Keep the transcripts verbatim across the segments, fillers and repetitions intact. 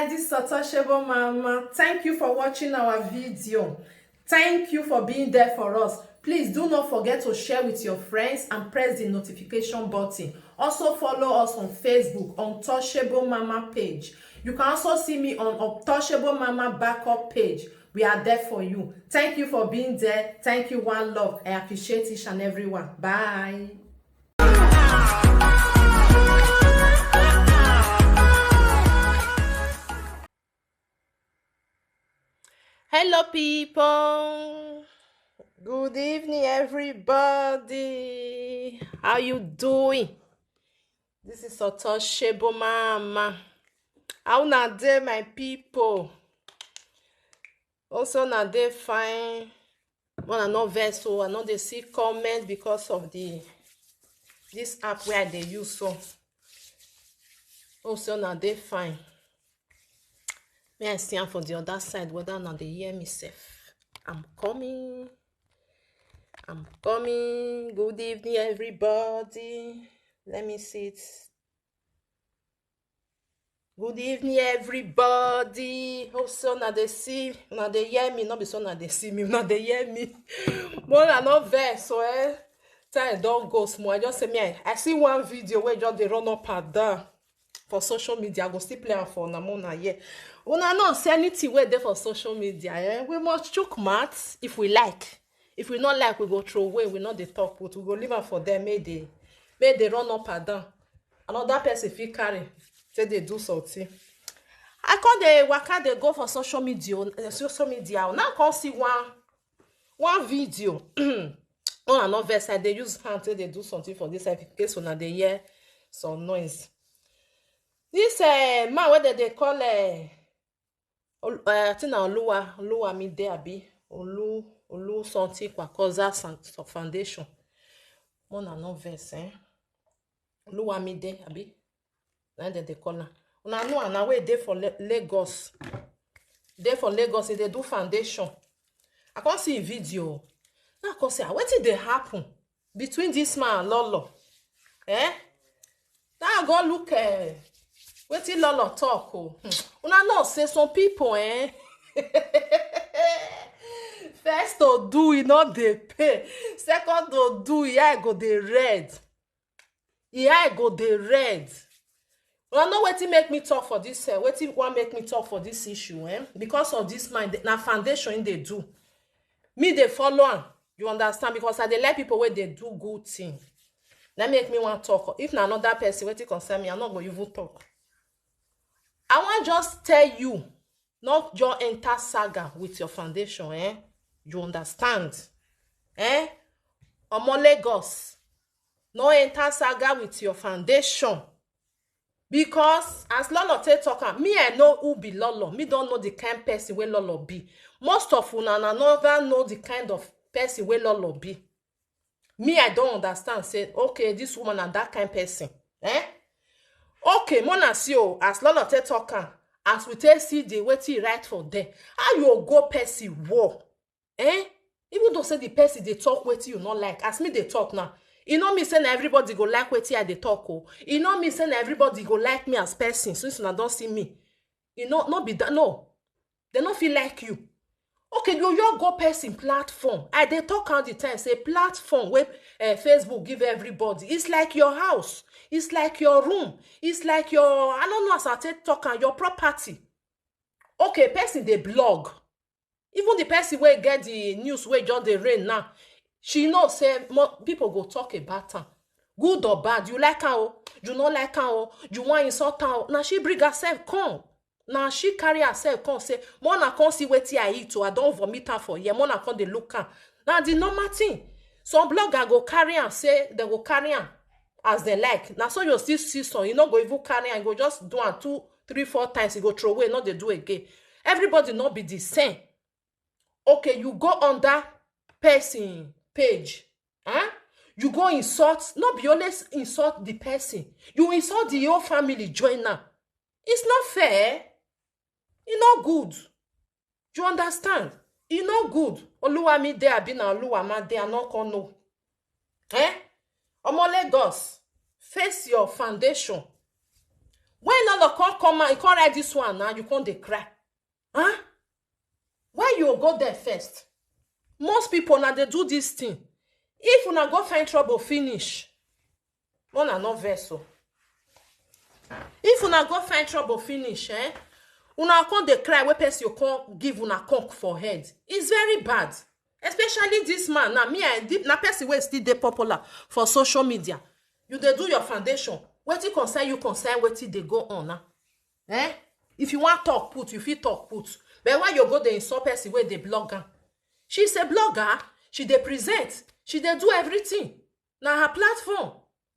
This is Satoshebo Mama. Thank you for watching our video. Thank you for being there for us. Please do not forget to share with your friends and press the notification button. Also follow us on Facebook, Untouchable Mama page. You can also see me on Untouchable Mama backup page. We are there for you. Thank you for being there. Thank you, one love. I appreciate each and every one. Bye. Hello, people. Good evening, everybody. How you doing? This is Satoshebo Mama. How una dey, my people? Also, una dey fine? Una no vex, so I no dey see comment because of the this app where I dey use. So, also, una dey fine? May I see am for the other side, whether una dey hear me sef. I'm coming. I'm coming. Good evening, everybody. Let me see it. Good evening, everybody. Hope so una dey see, una dey hear me. No be so una dey see me, una dey hear me. But una no vex, so, eh, time don go small. I just say me, I, I see one video wey just dey run up and down for social media. I go still play am for una, make una hear. Una know say anything wey dey for social media, eh, we must chook mouth if we like. If we no like, we go throw away. We no dey talk, but we go leave am for them. Make they, make they run up and down. Another person fit carry, say they do something. I come dey waka dey go for social media, eh, social media. Now I come see one, one video. Una no vex, I dey use hand take dey do something for this side in case una dey hear some noise. This, eh, man wey dem dey call, eh, Ol-, eh, I think na Oluwa, Oluwamide, abi Olu, Olu something Kwakoza San-, Foundation. Make una no vex, eh? Oluwamide, abi? Na dem dey call am. Una know am na, wey dey for La-, Lagos. Dey for Lagos, e dey do foundation. I come see him video. Now I come say, "Ah, wetin dey happen between this man and Lolo?" Eh? Now I go look, eh, wetin Lolo talk o. Hmm. Una know say some people, eh? First to do, e no dey pay. Second to do, e eye go dey red. E eye go dey red. Una know wetin make me talk for this, eh, wetin wan make me talk for this issue, eh? Because of this man, na foundation im dey do. Me dey follow am, you understand? Because I dey like people wey dey do good thing. Na make me wan talk. If na another person, wetin concern me, I no go even talk. I wan just tell you, not just enter saga with your foundation, eh? You understand? Eh? Omo Lagos, no enter saga with your foundation. Because as Lolo take talk am, me, I know who be Lolo. Me don know the kind person wey Lolo be. Most of una, una never know the kind of person wey Lolo be. Me, I don understand say, okay, this woman na that kind person. Eh? Okay, make una see o, as Lolo take talk am, as we take see the wetin e write for there, how you go go person war? Eh? Even though say the person dey talk wetin you no like, as me dey talk now, e no mean say na everybody go like wetin I dey talk o. E no mean say na everybody go like me as person since una don see me. E no, no be that, no. Dem no fit like you. Okay, you, you go person platform. I dey talk all the time say platform wey, eh, Facebook give everybody. It's like your house. It's like your room. It's like your, I don't know as I take talk am, your property. Okay, person dey blog. Even the person wey get the news wey just dey rain now, she know say more people go talk about am. Good or bad, you like am o, you no like am o, you wan insult am o. Na she bring herself come. Na she carry herself come say, "Make una come see wetin I eat o, I don vomit am for here, make una come dey look am." Na the normal thing. Some blogger go carry am, say dem go carry am as dem like. Na so you still see some, you no go even carry am, you go just do am two, three, four times, you go throw away, no dey do again. Everybody no be the same. Okay, you go under person page, huh? You go insult, no be only insult the person, you insult the whole family join am. It's not fair. E no good. You understand? E no good. Oluwamide, abi na Oluwamade, I no come know. Eh? Omo Lagos, face your foundation. When Lolo come come out, he come write this one now, you come dey cry. Huh? Why you go there first? Most people now they do this thing. If una go find trouble finish, una no vex o. If una go find trouble finish, eh? Una come dey cry wey person you come give una conk for head. It's very bad. Especially this man. Now me, I did na person wey still dey popular for social media. You dey do your foundation. Wetin concern you concern wetin dey go on now. Eh? If you want talk put, you fit talk put. But why you go dey insult person wey dey blog am? She's a blogger. She dey present. She dey do everything. Na her platform.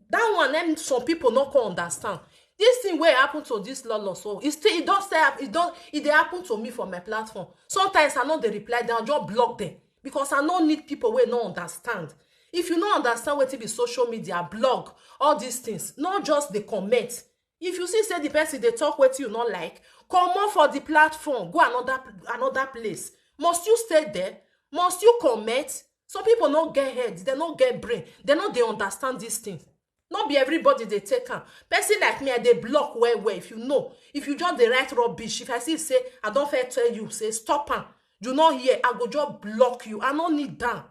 That one, then some people no come understand. This thing wey happen to this Lolo, so e still e don stay hap- e don e dey happen to me for my platform. Sometimes I no dey reply them, I just block them because I no need people wey no understand. If you no understand wetin be social media, blog, all these things, no just dey comment. If you see say the person dey talk wetin you no like, comot for the platform, go another another place. Must you stay there? Must you comment? Some people no get head, they no get brain, they no dey understand this thing. No be everybody dey take am. Person like me, I dey block well well. If you know, if you just dey write rubbish, if I see say I don first tell you say stop am, you no hear, I go just block you. I no need am.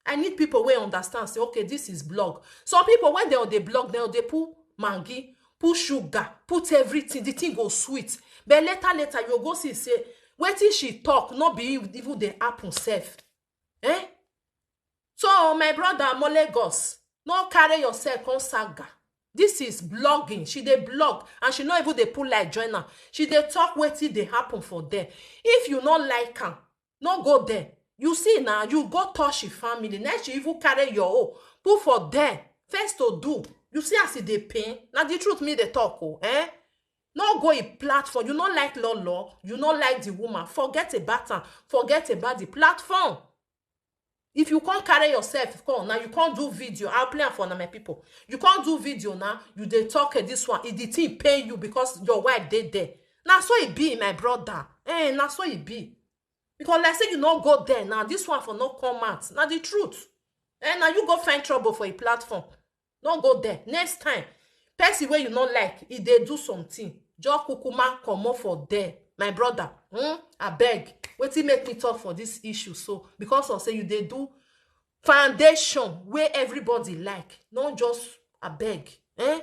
I need people wey understand say okay, this is blog. Some people when they on dey blog, they on dey put Maggi, put sugar, put everything. The thing go sweet. But later later you go see say wetin she talk no be even dey happen sef. Eh? So my brother, I'm Lagos. No carry yourself come saga. This is blogging. She dey blog and she no even dey put like join am. She dey talk wetin dey happen for there. If you no like am, no go there. You see now, you go touch your family. Next, you even carry your own. Put for there. First to do. You see as e dey pain. Now the truth me dey talk. Oh, eh? No go a platform. You no like Lolo. You no like the woman. Forget about am. Forget about the platform. If you can't carry yourself, come now. You can't do video. I'll play am for now, my people. You can't do video now. You dey talk eh, this one. If the thing pay you because your wife dey there. Now so it be, my brother. Eh, now so it be. Because like say you no go there now. This one for no come out. Now the truth. Eh, now you go find trouble for a platform. No go there. Next time, person wey you no like, e dey do something. Just kukuma comot for there, my brother. Hmm? Abeg, wetin make me talk for this issue so? Because of say you dey do foundation wey everybody like. No just abeg. Eh?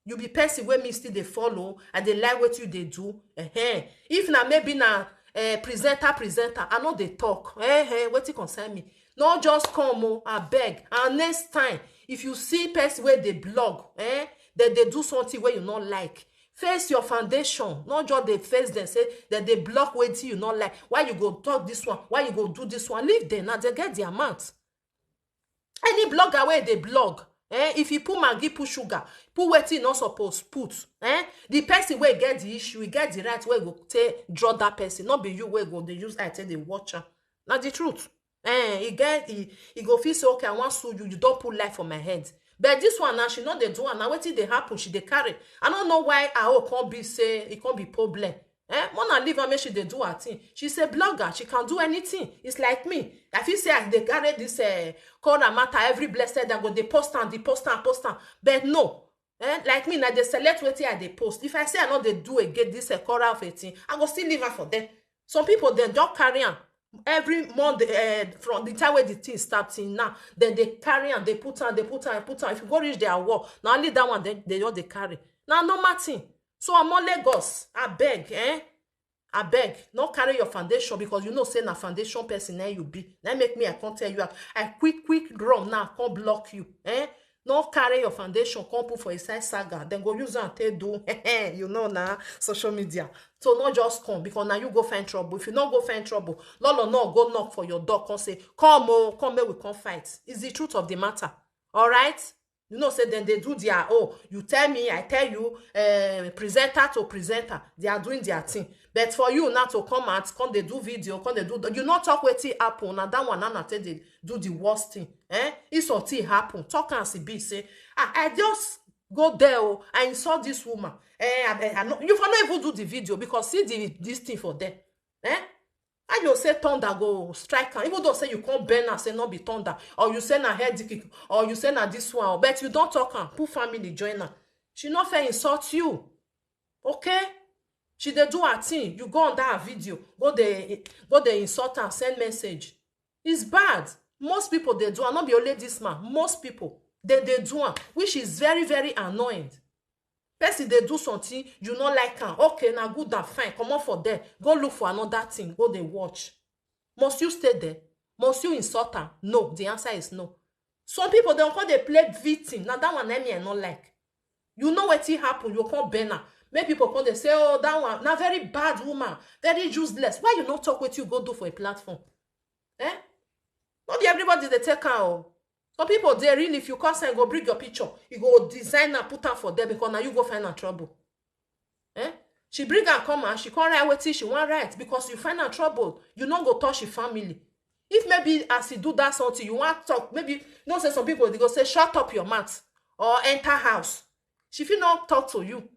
You be person wey me still dey follow. I dey like wetin you dey do. Eh? If na maybe na eh, presenter presenter, I no dey talk. Eh, eh, wetin concern me? No just come o, abeg. And next time, if you see person wey dey blog, eh, dem dey do something wey you no like, face your foundation. No just dey face dem say dem dey block wetin you no like. Why you go talk this one? Why you go do this one? Leave dem, na dem get their mouth. Any blogger wey dey blog, eh, if you put Maggi, put sugar, put wetin you no suppose put, eh, the person wey get the issue, e get the right wey go take draw that person. No be you wey go dey use eye take dey watch am. Na the truth. Eh, e get e e go feel say okay, I wan sue you, you don put life for my head. But this one now, she no dey do am. Na wetin dey happen, she dey carry. I no know why her own come be say e come be problem. Eh, Mona leave her make she dey do her thing. She's a blogger. She can do anything. It's like me. I feel say I dey carry this uh, corona matter every blessed day. I go dey post am, dey post am, post am. But no. Eh, like me, na dey select wetin I dey post. If I say I no dey do again this uh, corona of a thing, I go still leave her for there. Some people dem just carry am every month uh, from the time wey the thing start till now. Then they carry am, they put am, they put am, put am. If you go reach their wall, na only that one they, they just dey carry. Na normal thing. So I'm on Lagos. I beg, eh? I beg, no carry your foundation because you know say na foundation person na you be. Na make me I can't tell you. I quick quick run now, I can't block you. Eh? No carry your foundation, come put for inside saga. Then go use and take do. You know now, social media. So no just come because now you go find trouble. If you no go find trouble, Lolo no go knock for your door, come say, come oh, come make we come fight. It's the truth of the matter. All right? You know say then they do their oh, you tell me, I tell you, uh, presenter to presenter, they are doing their thing. But for you now to come out, come they do video, come they do you not talk wetin happen. Now that one now take they do the worst thing. Eh? If something happen, talk and see be say, ah, I just go there oh, I insult this woman. Eh, I, I, I no, you for not even do the video because see the this thing for there. Eh? How you say thunder go strike am? Even though say you can't burn am, say not be thunder, or you say na head kick, or you say na this one, but you don't talk am. Put family join am. She not fair insult you. Okay? She dey do her thing, you go on that video, go dey go dey insult and send message. It's bad. Most people dey do am, not be only this man. Most people, they dey do am, which is very, very annoying. Person dey do something, you no like am. Okay, na good and fine. Comot for there. Go look for another thing. Go dey watch. Must you stay there? Must you insult am? No. The answer is no. Some people, dem come dey play victim. Na that one na me I no like. You know wetin happen, you come bend am. Make people come dey say, "Oh, that one na very bad woman, very useless." Why you no talk wetin you go do for a platform? Eh? No be everybody dey take am o. Some people dey really, if you come sign, go bring your picture, you go design am, put am for there because na you go find am trouble. Eh? She bring am come and she come write wetin she wan write because you find am trouble. You no go touch your family. If maybe as you do that something, you wan talk, maybe you know say some people dey go say, "Shut up your mouth," or "Enter house." She fit no talk to you.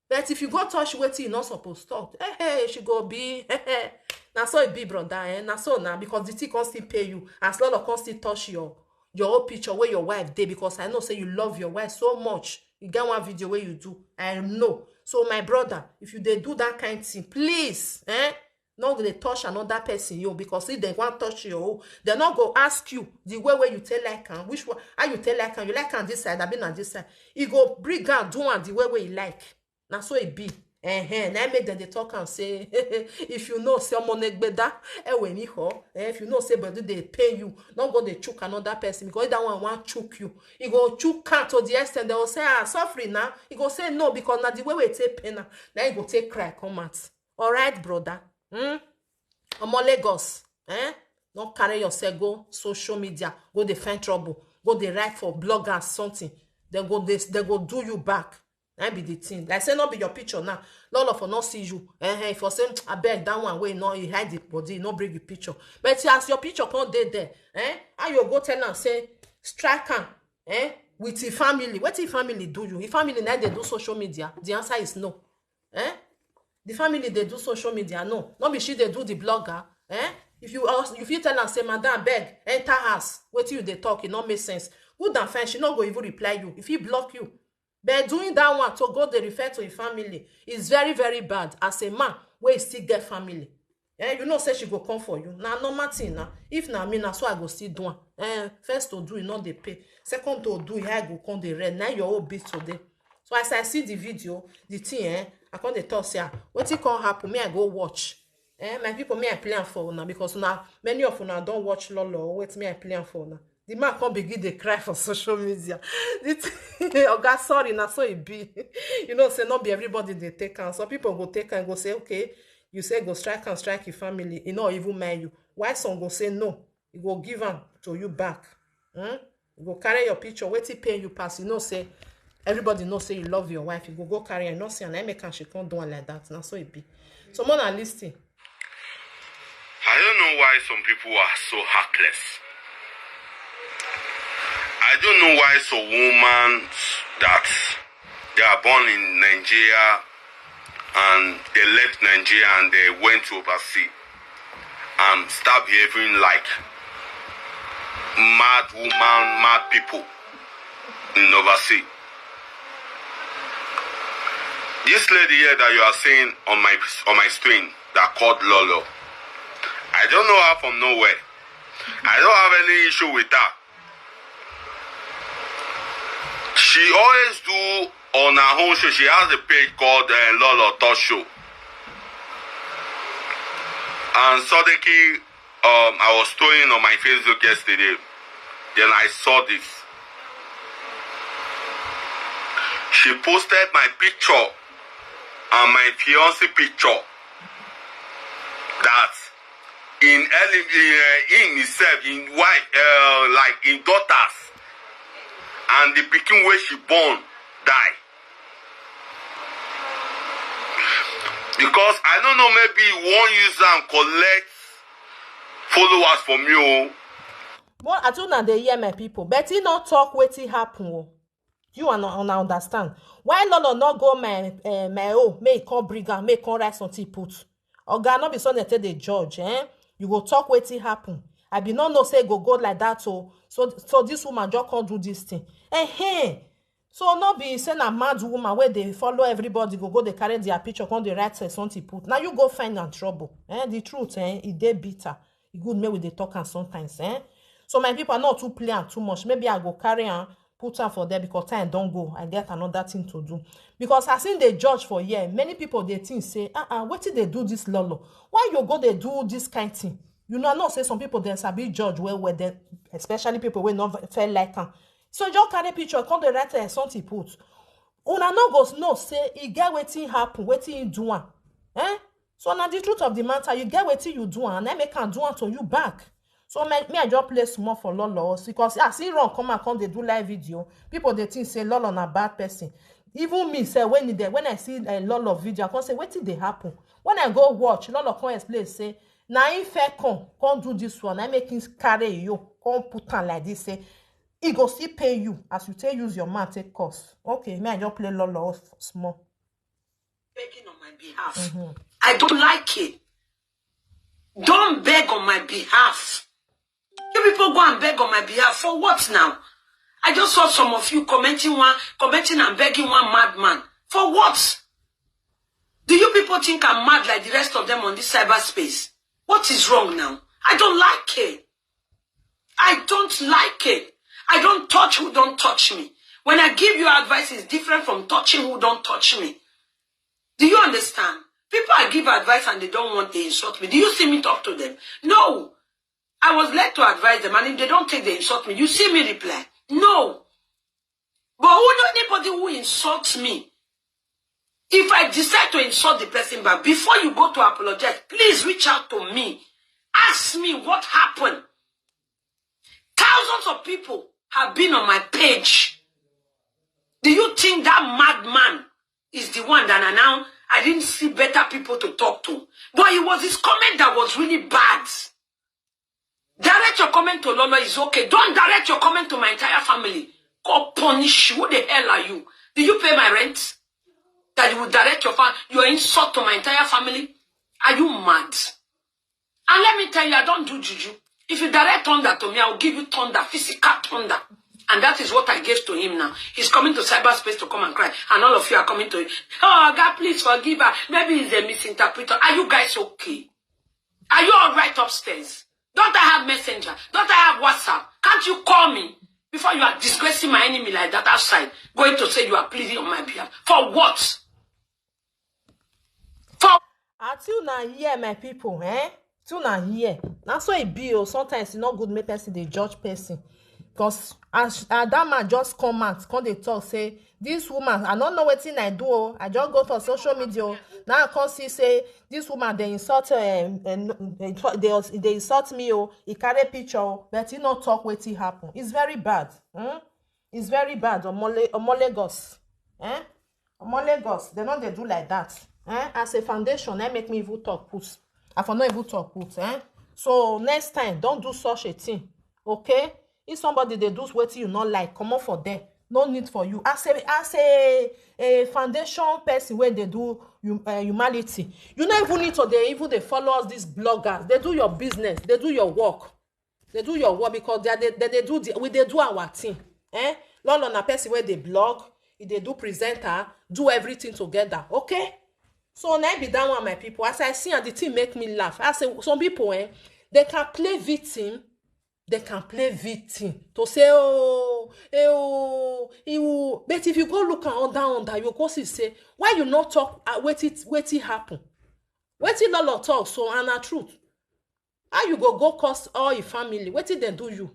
But if you go touch wetin you no suppose talk, hey, hey, she go be, hey, hey. Na so e be, brother, eh? Na so na, because the thing come still pay you. As Lolo come still touch your your own picture where your wife dey, because I know say you love your wife so much. You get one video where you do, I know. So my brother, if you dey do that kind thing, please, eh? No go dey touch another person, yo, because if they wan touch your own, they no go ask you the way where you take like am, which one, how you take like am, you like am this side, abi na this side. E go bring am, do am the way where you like. Na so e be. Ehen, na im make dem dey talk am say, if you know say omo negbeda, ewe ni ho, eh, if you know say body dey pain you, no go dey chook another person, because if that one wan chook you, e go chook am to the extent dem go say, "Ah, suffering na." E go say no, because na the way wey take pain am, na im go take cry come out. Alright, brother. Hmm? Omo Lagos, eh? No carry yourself go social media, go dey find trouble, go dey write for bloggers something. Dem go dey, dem go do you back. Na be the thing. Like say no be your picture now. Lolo for no see you. Eh, eh, if you say, "Abeg, that one wey no, he hide the body, no bring the picture." But as your picture come dey there, eh? How you go tell am say, "Strike am," eh? With him family. Wetin him family do you? Him family na dey do social media. The answer is no. Eh? The family dey do social media, no. No be she dey do the blogger. Eh? If you ask, you fit tell am say, "Madam, beg, enter house." Wetin you dey talk, e no make sense. Good and fine, she no go even reply you. If he block you, but doing that one to go dey refer to him family is very, very bad as a man wey still get family. Eh, you know say she go come for you. Na normal thing na. If na me, na so I go still do am. Eh, first to do, e no dey pay. Second to do, e eye go come dey red. Na your own be today. So as I see the video, the thing, eh, I come dey talk say, "Ah, wetin come happen?" Me, I go watch. Eh, my people, me, I play am for una because una, many of una don watch Lolo. Wait, me, I play am for una. The man come begin dey cry for social media. The thing, Oga, sorry, na so e be. You know say no be everybody dey take am. Some people go take am, go say, "Okay, you say go strike am, strike your family." E no even mind you. Why some go say no? E go give am to you back. Hmm? You go carry your picture, wetin pain you pass. You know say everybody know say you love your wife. You go go carry am, you no see am, na make am she come do am like that. Na so e be. So more na listen. I don't know why some people are so heartless. I don't know why some women that they are born in Nigeria and they left Nigeria and they went to overseas and start behaving like mad woman, mad people in overseas. This lady here that you are seeing on my on my screen that called Lolo, I don't know her from nowhere. I don't have any issue with her. She always do on her own show. She has a page called uh, Lolo Talk Show. And Sodeki, um, I was scrolling on my Facebook yesterday. Then I saw this. She posted my picture and my fiancé picture that in, in, uh, in himself, in wife, uh, like in daughters, and the pikin wey she born die. Because I don't know, maybe you wan use am collect followers for me o. But I too na dey hear my people, but he no talk wetin happen o. You are not una understand. Why Lolo no go my uh, my own, make he come bring am, make he come write something put. Oga, no be so they take the judge, eh? You go talk wetin happen. I be no know say e go go like that o. So so this woman just come do this thing. Eh, hey. So no be say na mad woman wey dey follow everybody go go dey carry their picture, come dey write, eh, something put. Now you go find am trouble. Eh, the truth, eh, e dey bitter. E good make we dey talk am sometimes, eh. So my people, I no too play am too much. Maybe I go carry am, put am for there because time don go. I get another thing to do. Because as in dey judge for here, many people dey think say, "Ah, ah, wetin dey do this Lolo? Why you go dey do this kind thing?" You know, I know say some people dem sabi judge well well, dem, especially people wey no fair like am. So just carry picture, come dey write, eh, something put. Una no go know say e get wetin happen, wetin e do am. Eh? So na the truth of the matter, you get wetin you do am, and I make am do am to you back. So me, me, I just play small for Lolo, because as he run come and come dey do live video, people dey think say Lolo na bad person. Even me sef, when e dey, when I see a Lolo video, I come say, "Wetin dey happen?" When I go watch, Lolo come explain say, na him fair come, come do this one, I make him carry you, come put am like this, say, e go still pay you as you take use your mouth take curse. Okay, me, I just play Lolo small. Begging on my behalf. I don't like it. Don't beg on my behalf. You people go and beg on my behalf. For what now? I just saw some of you commenting one, commenting and begging one madman. For what? Do you people think I'm mad like the rest of them on this cyberspace? What is wrong now? I don't like it. I don't like it. I don't touch who don't touch me. When I give you advice, it's different from touching who don't touch me. Do you understand? People I give advice and they don't want, they insult me. Do you see me talk to them? No. I was led to advise them, and if they don't take, they insult me. You see me reply? No. But who know anybody who insults me? If I decide to insult the person back, before you go to apologize, please reach out to me. Ask me what happened. Thousands of people have been on my page. Do you think that madman is the one that I now, I didn't see better people to talk to? But it was his comment that was really bad. Direct your comment to Lolo is okay. Don't direct your comment to my entire family. God punish you. Who the hell are you? Do you pay my rent? That you will direct your fa-, your insult to my entire family? Are you mad? And let me tell you, I don't do juju. If you direct thunder to me, I will give you thunder, physical thunder. And that is what I gave to him now. He's coming to cyberspace to come and cry. And all of you are coming to him. "Oh, God, please forgive her. Maybe he's a misinterpreter." Are you guys okay? Are you all right upstairs? Don't I have Messenger? Don't I have WhatsApp? Can't you call me before you are disgracing my enemy like that outside, going to say you are pleading on my behalf? For what? For Until na here, my people, eh? Till na here. Na so e be o. Sometimes e no good make person dey judge person. Because as, as that man just come out, come dey talk say, "This woman, I no know wetin I do o. I just go for social media o. Now I come see say this woman dey insult, eh, eh, no, dey, dey, dey insult me o. E carry picture o, but e no talk wetin happen." It's very bad. Hmm? It's very bad. Omo Le-, Omo Lagos. Eh? Omo Lagos, they no dey do like that. Eh? As a foundation, eh, make me even talk put. I for no even talk put, eh? So next time, don't do such a thing. Okay? If somebody dey do wetin you no like, comot for there. No need for you. As a, as a, a foundation person wey dey do hum-, eh, humanity, you no even need to dey even dey follow all these bloggers. Dey do your business, dey do your work. Dey do your work, because they, they, they, they do the, we dey do our thing. Eh? Lolo na person wey dey blog, e dey do presenter, do everything together. Okay? So na be that one, my people. As I see am, the thing make me laugh. I say some people, eh, they can play victim, they can play victim to say, "Oh, eh, oh, eh, oh." But if you go look am under, under, you go see say, why you no talk, uh, wetin, wetin happen? Wetin Lolo talk so, and na truth. How you go go curse all your family? Wetin dem do you?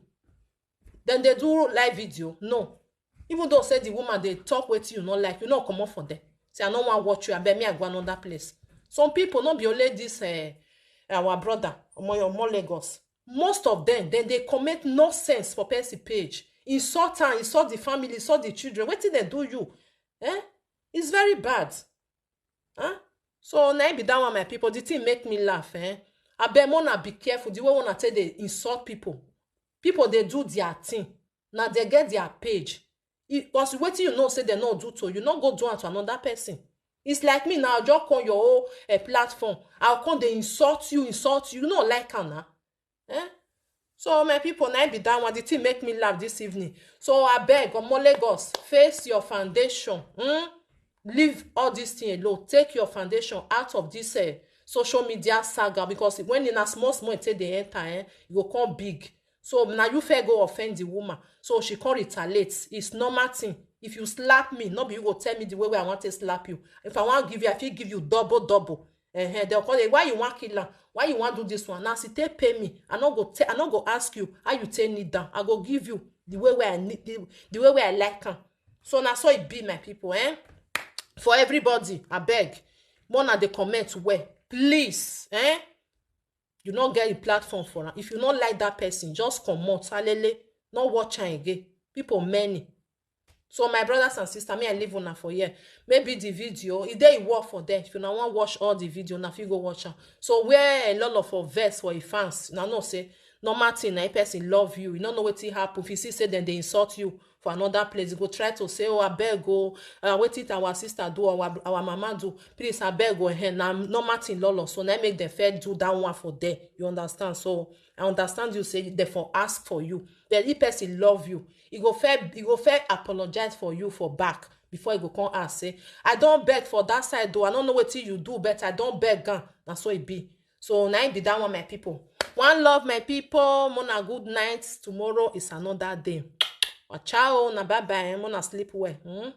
Dem dey do live video? No. Even though say the woman dey talk wetin you no like, you no comot for there. Say, "I no wan watch you, abeg, me, I go another place." Some people, no be only this, eh, our brother, Omo, Omo Lagos. Most of them, dem dey comment nonsense for person page. Insult am, insult the family, insult the children. Wetin dem do you? Eh? It's very bad. Huh? So na be that one, my people. The thing make me laugh, eh? Abeg, una be careful the way una take dey insult people. People dey do their thing. Na they get their page. Because wetin you know say they no do to you, no go do am to another person. It's like me now, just come your whole, eh, platform. I'll come dey insult you, insult you. You no like am na? Eh? So my people, na im be that one. The thing make me laugh this evening. So abeg, Omo Lagos, face your foundation. Hmm? Leave all this thing alone. Take your foundation out of this uh, social media saga, because when in a small small e take dey enter, eh, you go come big. So now you fair go offend the woman. So she come retaliate. It's normal thing. If you slap me, no be you go tell me the way wey I want to slap you. If I want give you, I fit give you double double. Uh-huh. They'll call it, why you want kill her? Why you want do this one? Now she take pay me. I no go te- I no go ask you how you take kneel down. I go give you the way where I need the, the way where I like am. So na so it be, my people, eh? For everybody, I beg. More na the comment where. Please, eh? You no get a platform for am. If you no like that person, just comot. Alele, no watch am again. People many. So my brothers and sisters, me I leave una for here. Maybe the video, e dey work for there. If you no wan watch all the video, na fit go watch am. So where a lot of our vex for a fans, na know say normal thing na a person love you. You no know wetin happen. If you see say dem dey insult you for another place, you go try to say, oh, abeg o, uh, wetin our sister do, our our mama do, please abeg o, eh, na normal thing lolo. So na make dem fair do that one for there. You understand? So I understand you say dem for ask for you. But if person love you, he go fair he go fair apologize for you for back before he go come ask say, I don beg for that side though. I no know wetin you do, but I don beg am. Na so e be. So na im be that one, my people. One love, my people. Mona, good night. Tomorrow is another day. Ciao, na bye bye. Mona, sleep well. Hmm?